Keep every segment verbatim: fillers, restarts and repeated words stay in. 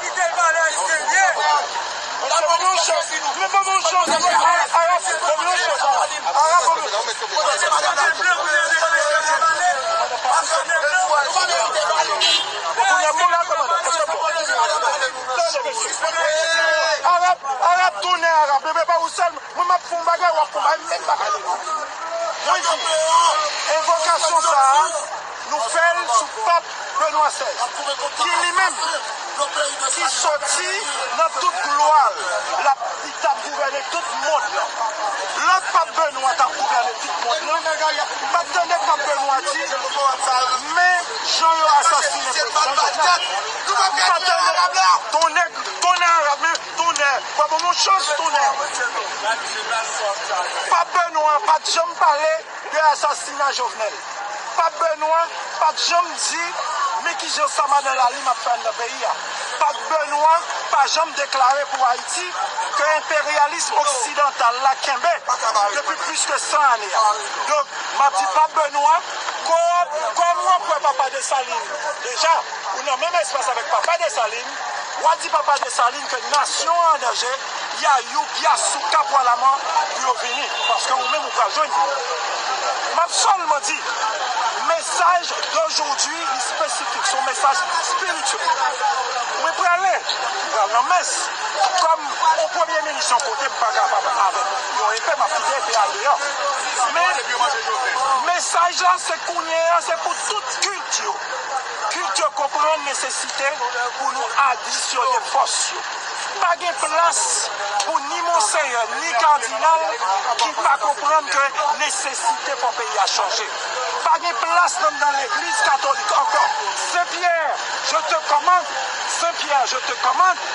Kite l pale ayisyen l ye. Mesye, ban m yon chans. Men ban m yon chans. Arab, ban m yon chans. Arab, ban m yon chans. Arab, Arab, tounen Arab. Men pa ou sèl. Mwen, m ap fè yon bagay, w ap fè yon bagay, menm bagay. Mwen di, envokasyon sa a, nou fè l sou Pap Benwa sèz, ki li menm, ki soti nan tout glwa l, l ap, li t ap gouvène tout mond lan. Lè Pap Benwa t ap gouvène tout mond lan, m pa t tande Pap Benwa di, men jan yo asasinen prezidan Jovenel. M pa t tande, tonnè, tonnè Arab, men tonnè, w ap ban m yon chans, tonnè. Pap Benwa pa t janm pale de asasina Jovenel. Pap Benwa pa t janm di, men ki Jan sa madan Lalim ap fè anndan peyi a. Pap Benwa pa janm deklare pou Ayiti ke enperyalis oksidantal la kenbe depi plis ke san ane a. Donk, m ap di Pap Benwa, kò-, kòm w ap wè Papa Desalin deja, ou nan menm espas avèk Papa Desalin, w a di Papa Desalin ke nasyon an an danje, Yayou, Byasou, Kapwa Lamò pou yo vini, paske ou menm ou pral jwenn yo. M ap sèlman di, mesaj dojodi li espesifik, se yon mesaj espirityèl. Mwen prale, m pral nan mès. Kòm yon premye minis yon kote, m pa kapab avèk yon epe, m ap kite epe a deyò. Men, mesaj la, se kounye a, se pou tout kilt yo. Kilt yo konprann nesesite pou nou adisyone fòs yo. Pa gen plas pou ni monseyè, ni kadinal ki pa konprann ke nesesite fò peyi a chanje. Pa gen plas nan, nan legliz katolik ankò. Sen Pyè, je te commande. Sen Pyè, je te commande.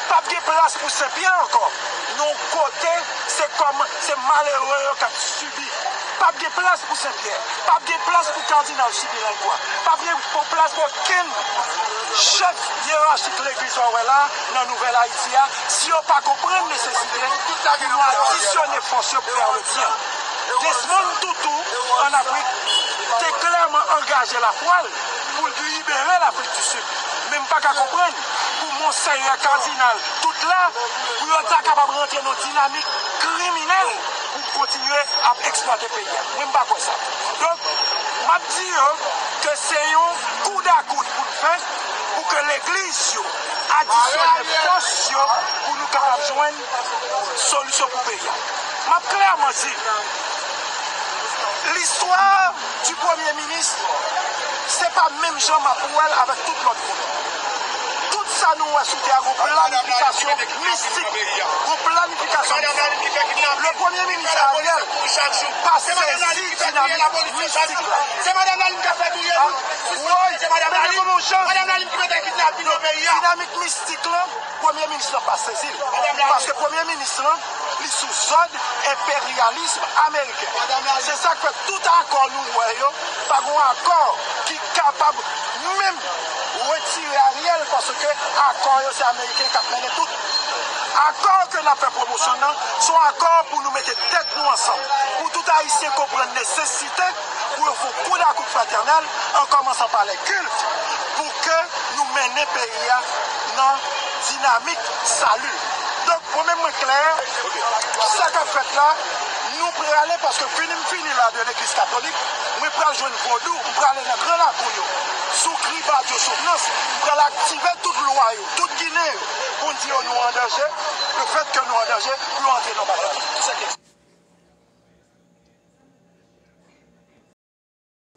Pap gen plas pou Sen Pyè ankò. Non, kote, se kòm, se malere yo k ap sibi. Pap gen plas pou Sen Pyè. Pap gen plas pou Kadinal Sibilay Kwa. Pap gen pou plas pou okenn chèf yerachik legliz w a wè la nan Nouvèl Ayiti a. Si yo pa konprann nesesite pou nou adisyone fòs yo pou fè le byen. Desmond Tutu, ann Afrik, te klèman angaje lafwa l pou l libere Lafrik di Sid. Men m pa ka konprann pou monseyè kadinal tout la, pou yo ta kapab rantre nan dinamik kriminèl pou kontinye ap eksplwate peyi a. Mwen, m pa kwè sa. Donk, m ap di yo ke se yon koudakout pou n fè pou ke legliz yo adisyone fòs yo pou nou kapab jwenn solisyon pou peyi a. M ap klèman di, listwa di premye minis, se pa menm jan m ap wè l avèk tout lòt moun. Tout sa nou wè sou tè a, gon planifikasyon mistik. Gon planifikasyon mistik. Le premye minis Ariel pa sezi dinamik mistik la. Se madanm Lalim k ap fè touye nou. Woy, men li gon chans. Madanm Lalim ki mete kidnapin nan peyi a. Dinamik mistik la, premye minis lan pa sezi l. Paske premye minis lan, li sou zòd enperyalis ameriken. Se sa k fè tout akò nou wè yo, pa gon akò ki kapab menm retire Ariel, paske akò yo se ameriken k ap mennen tout. Akò ke n ap fè pwomosyon nan, se yon akò pou nou mete tèt nou ansanm, pou tout Ayisyen konprann nesesite pou yo fè yon koudakout fratènèl, an kòmansan pa lè kilt, pou ke nou mennen peyi a nan dinamik sali. Donk, mwen menm, mwen klè, sa k ap fèt la, nou prale, paske fini m fini la de legliz katolik, mwen pral jwenn vodou, m prale nan gran lakou yo, sou Kriba Dyo Soufrans, m pral aktive tout lwa yo, tout Ginen yo, pou n di yo nou an danje, le fèt ke nou an danje, pou yo antre nan batay.